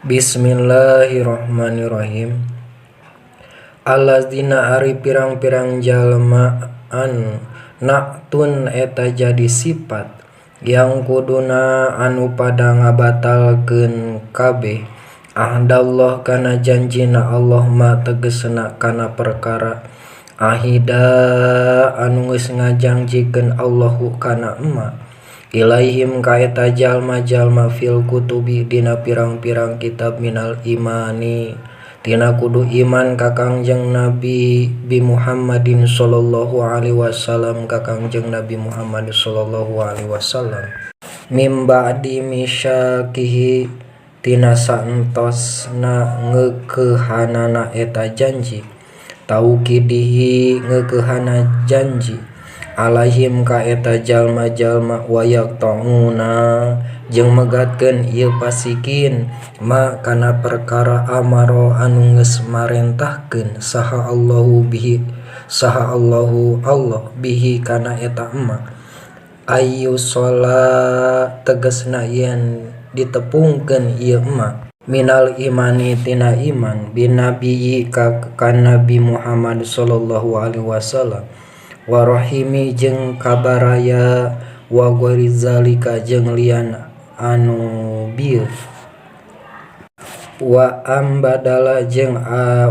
Bismillahirrahmanirrahim. Alladzina ari pirang-pirang jalma anu na'tun eta jadi sifat yang kuduna anu pada ngabatalkeun kabeh ahdallah kana janjina Allah ma tegesna kana perkara ahida anu geus ngajangjikeun Allahu kana emma ilaihim ka eta jalma-jalma fil kutubi dina pirang-pirang kitab minal imani tina kudu iman ka Kangjeng Nabi bi Muhammadin sallallahu alaihi wasallam ka Kangjeng Nabi Muhammad sallallahu alaihi wasallam mim ba'di misyakihi tina saentosna ngeukehanana eta janji taukidihi ngeukehanana janji alaihim ka eta jalma-jalma wayaqta'una jeung megatkeun ieu fasikin ma kana perkara amaro anu geus marentahkeun saha Allahu bihi saha Allahu Allah bihi kana eta emma ayu shola tegasna yen ditepungkeun ieu emma minal imani tina iman binabiyyi ka Nabi Muhammad sallallahu alaihi wasallam warahimi jeung kabaraya wa ghairi zalika jeung lian anu bieu wa am badala jeung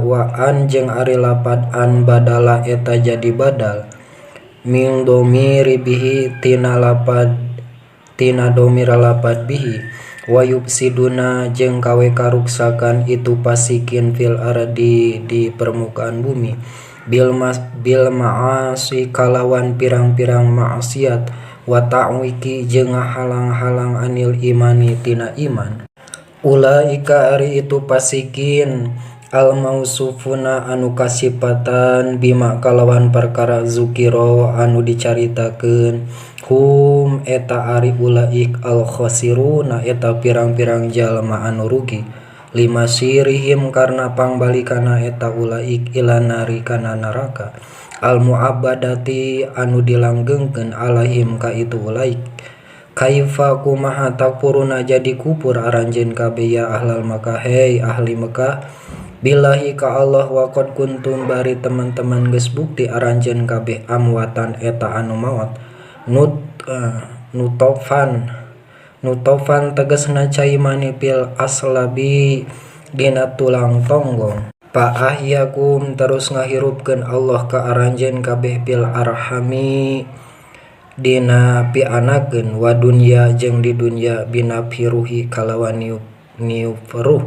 wa an jeung ari lapad an badala eta jadi badal min domiri bihi tina lapad tina domir lapad bihi wa yufsiduna jeung kawe karuksakan itu fasikin fil ardi di permukaan bumi bil ma'asi kalawan pirang-pirang maksiat wa ta'wiki jeung halang-halang anil imani tina iman ulaika ari itu fasikin al mausufuna anu kasipatan bima kalawan perkara zukiro anu dicaritakeun hum eta ari ulaik al khosiruna eta pirang-pirang jalma anu rugi lima sirihim karena pangbalikana eta ulaik ila nari kana neraka al mu'abbadati anu dilanggengkeun alaihim ka itu ulaik kaifa kumaha takfuruna jadi kufur aranjeun kabeh ya ahlal Makkah hei ahli Mekah billahi ka Allah wa qad kuntum bari teman-teman geus bukti aranjeun kabeh amwatan eta anu maot nutofan nutofan tegasna cai mani fil aslabi dina tulang tonggong fa ahyakum terus ngahirupkeun Allah ka aranjeun kabeh fil arhami dina pianakeun wa dunya jeung di dunya binafiruhi kalawan niup ruh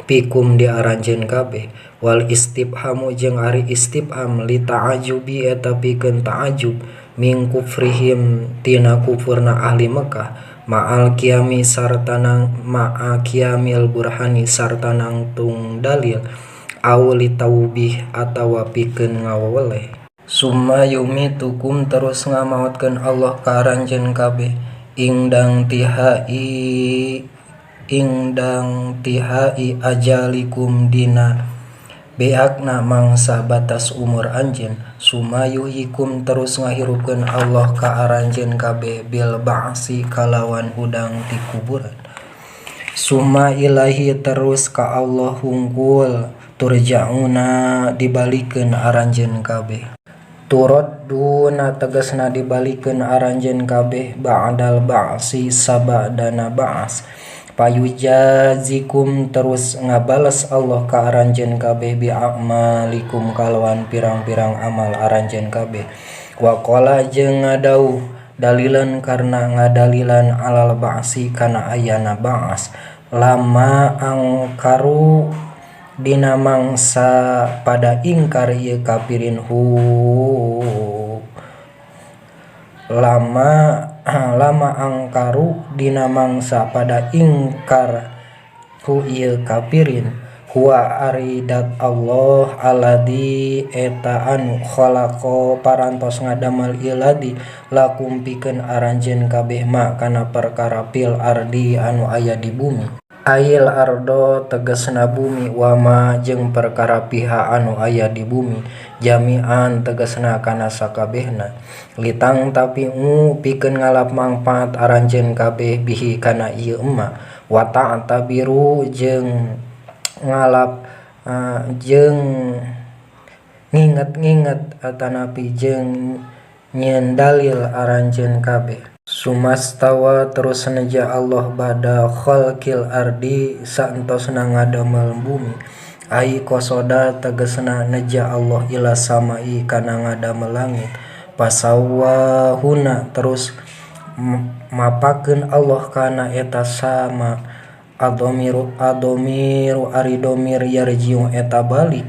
pikum di aranjeun kabeh wal istifhamu jeung ari istifham li ta'ajubi eta pikeun ta'ajub min kufrihim tina kufurna ahli Mekah ma'al qiyami sartana ma'a qiyamil burhani sarta nangtung dalil aw litaubih atawa pikeun ngaweleh summa yumitukum terus ngamaotkeun Allah ka aranjeun kabeh ingdang tihai ajalikum dina beakna mangsa batas umur anjeun summa yuhyikum terus ngahirupkeun Allah ka aranjeun kabeh bil ba'si kalawan hudang ti kuburan summa ilaihi terus ka Allah hungkul turja'una dibalikeun aranjeun kabeh turadduna tegasna dibalikeun aranjeun kabeh ba'dal ba'si sabadana ba'as payujazikum terus ngabales Allah ka aranjeun kabeh bi a'malikum kalawan pirang-pirang amal aranjeun kabeh wa qala jeung ngadauh dalilan karena ngadalilan alal ba'si kana ayana ba'as lama angkaru dina mangsa pada ingkar ieu kafirin hu lama angkaru dina mangsa pada ingkar hu ieu kafirin huwa aridat Allah alladzi eta anu khalaqa parantos ngadamel ieu ladzi lakum pikeun aranjeun kabeh ma kana perkara fil ardi anu aya di bumi ail ardo tegasna bumi wama jeung perkara piha anu aya di bumi jami'an tegasna kana sakabehna litang tapi pikeun ngalap mangfaat aranjeun kabeh bihi kana ieu emma Wa ta'tabiru jeung ngalap jeung nginget-nginget atanapi jeung nyieun dalil aranjeun kabeh. Sumastawa terus neja Allah ba'da khalqil ardi saentosna ngadamel bumi. Ai qasada tegasna neja Allah ila samai kana ngadamel langit. Pasawwahunna terus mapakeun Allah kana eta sama. Adhomiru ari domir yarji'u eta balik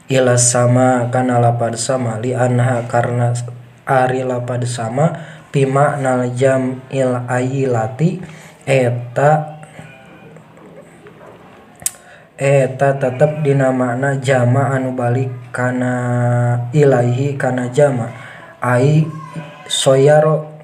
ila sama kana lapad sama li'anha karna ari lapad sama pimaknal jam'il ailati eta tetep dina makna jama anu balik kana ilaihi kana jama. Ai soyaro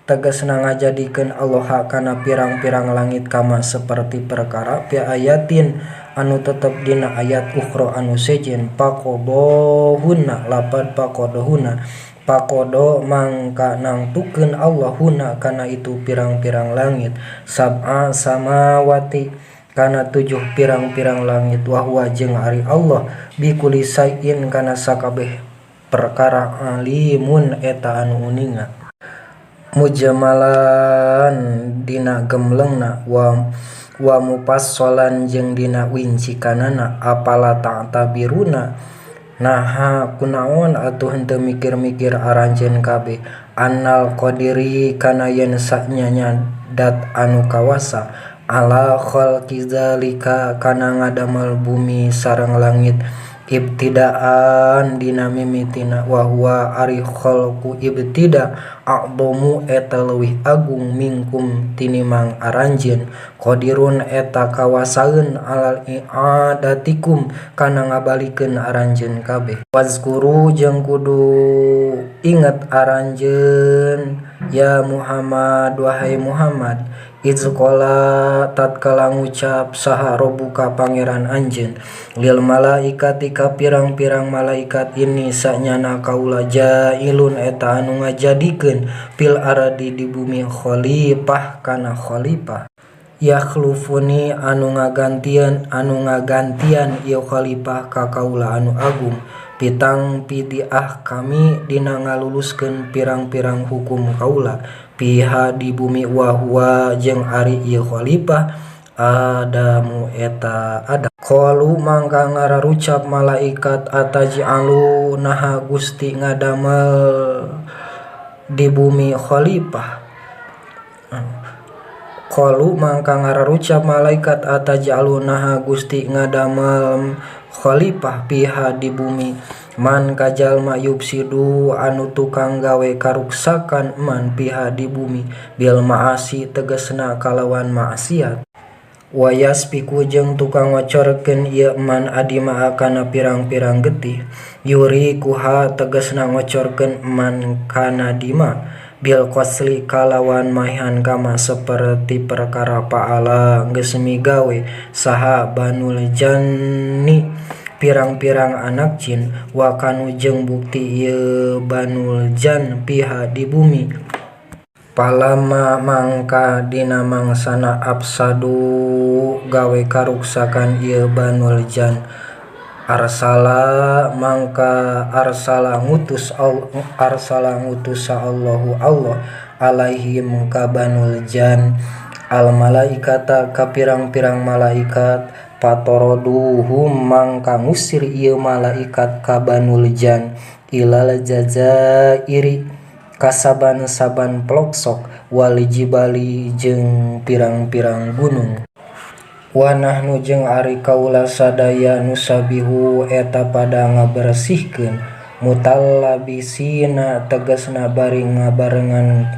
tegasna ngajadikeun Allah kana pirang-pirang langit kama seperti perkara fi ayatin anu tetep dina ayat ukhra anu sejen. Paqadahunna lapad paqadahunna pakodo mangka nangtukeun Allahuna kana itu pirang-pirang langit. Sab'a samawati kana 7 pirang-pirang langit. Wa huwa jeung ari Allah bikuli sayin kana sakabeh perkara alimun eta anu uninga. Mujmalan dina gemlengna wa mufassalan jeung dina wincikanana. Apala ta'tabiruna naha kunaon atuh henteu mikir-mikir aranjeun kabeh. Annal qadiri kana yen sanyanya dat anu kawasa ala khalqi zalika kana ngadamel bumi sareng langit ibtidaan dina mimitina. Wa huwa ari khalqu ibtida a'dhamu eta leuwih agung minkum tinimang aranjeun. Qadirun eta kawasaeun alal i'adatikum kana ngabalikeun aranjeun kabeh. Wazkuru jeung kudu inget aranjeun ya Muhammad wahai Muhammad iz qala tatkala ngucap saha robbuka pangeran anjeun lil malaikati ka pirang-pirang malaikat ini sanyana kaula jailun eta anu ngajadikeun fil ardi di bumi khalifah kana khalifah. Yakhlufuni anu ngagantian ieu khalifah ka kaula anu agung pitang pidiah kami dina ngaluluskeun pirang-pirang hukum kaula piha di bumi. Wa huwa jeung ari ieu khalifah Adamu eta Adam. Qalu mangka ngararucap malaikat ataj'alu naha Gusti ngadamel di bumi khalifah. Qalu mangka ngararucap malaikat ataj'alu naha Gusti ngadamel khalifah piha di bumi man kajalma yufsidu anu tukang gawe karuksakan man piha di bumi bil ma'asi tegasna kalawan maksiat. Wa yasfiku jeung tukang ngocorkeun ieu man adima kana pirang-pirang getih yurikuha tegasna ngocorkeun man kana dima bil qasli kalawan maehan kama seperti perkara paala geus migawe saha banul janni pirang-pirang anak jin. Wa kanu jeung bukti ieu banul jan piha di bumi. Palama mangka dina mangsana afsadu gawe karuksakan ieu banul jan arsala mangka arsala ngutus Allahu Allah alaihim ka banul jan al malaikata ka pirang-pirang malaikat patoroduhum mangka ngusir ieu malaikat ka banul jan ilal jazairi kasaban-saban ploksok wal jibali jeung pirang-pirang gunung. Wa nahnu jeung ari kaula sadaya nusabihu eta pada ngabersihkeun mutallabisina tegasna bari ngabarengan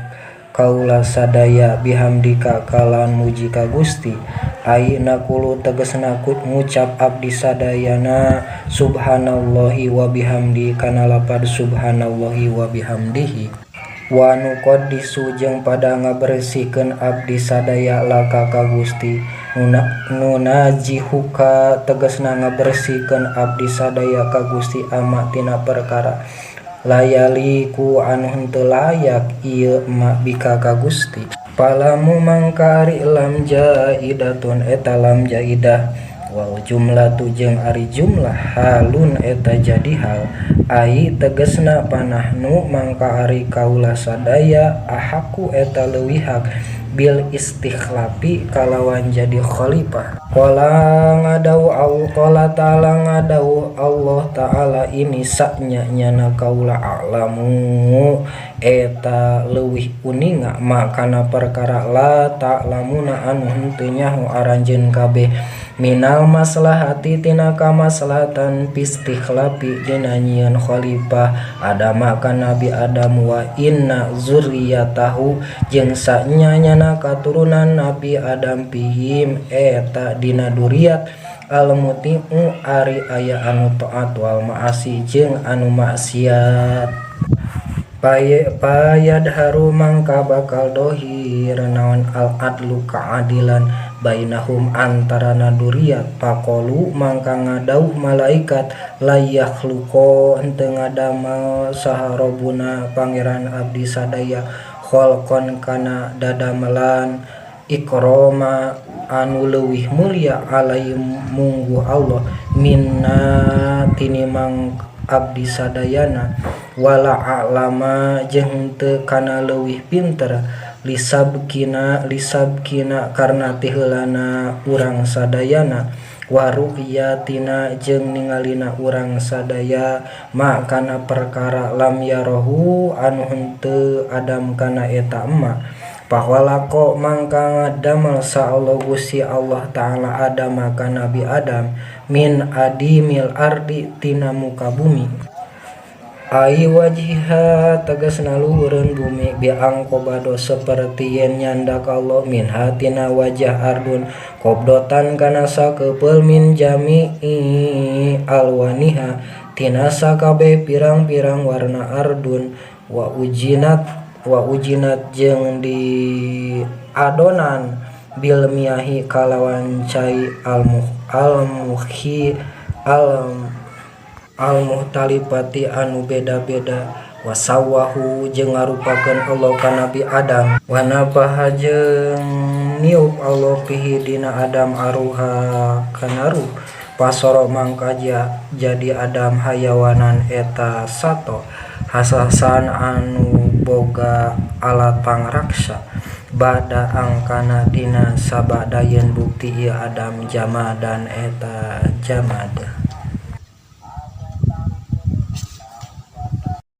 kaula sadaya bihamdika kalawan muji ka Gusti. Ai naqulu tegasna ngucap abdi sadayana subhanallahi wa bihamdi kana lapad subhanallahi wa bihamdihi. Wa nuqaddisu jeung pada ngabersihkeun abdi sadaya laka ka Gusti. Nunajihuka tegasna ngabersihkeun abdi sadaya ka Gusti ama tina perkara layaliku anu henteu layak ieu ma bika ka Gusti. Falamu mangka ari lam jaidatun eta lam jaidah wal jumlatu jeung ari jumlah halun eta jadi hal ai tegesna panahnu mangka ari kaula sadaya ahaqqu eta leuwih hak bil istikhlafi kalawan jadi khalifah. Qala ngadawuh qala ta'ala ngadawuh Allah ta'ala ini sanya nyana kaula a'lamu eta leuwih uninga makana perkara la ta'lamuna anu henteu nyaho aranjeun kabeh minal maslahati tina kamaslahatan pistikhlafi dina nyieun khalifah Adam ka Nabi Adam wa inna zurriyatahu jeung sanya nyana katurunan Nabi Adam fihim eta dina duriat al-muti'u ari aya anu taat wal ma'asi jeung anu maksiat. Payadharu mangka bakal dohir naon al-adlu kaadilan bainahum antarana duriat faqalu mangka ngadauh malaikat la yakhluqo henteu ngadamel saha robuna pangeran abdi sadaya kholqon kana dadamelan ikroma anu leuwih mulia alai mungguh Allah minna tinimang abdi sadayana wala a'lama jeung henteu kana leuwih pinter lisabkina karna tiheulana urang sadayana wa ru'yatina jeung ningalina urang sadaya ma kana perkara lam yarahu anu henteu Adam kana eta emma. Fahwalaqo mangka ngadamel sa Allah Gusti Allah Ta'ala Adam ka Nabi Adam min adimil ardi tina muka bumi ai wajhiha tegasna luhureun bumi bi angqobado saperti yen nyandak Allah minha tina wajah ardun qabdotan kana sakepeul min jami'i alwaniha tina sakabeh pirang-pirang warna ardun wa ujinat jeung di adonan bil miyahi kalawan cai al-muhtalifati anu beda-beda wasawahu jeung ngarupakeun Allah ka Nabi Adam wa nafaha jeung niup Allah fihi dina Adam aruha kana ruh pasoro mangka jadi Adam hayawanan eta sato hasasan anu boga alatang raksa bada angkana dina sabada yen bukti ieu Adam jamadan eta jamad.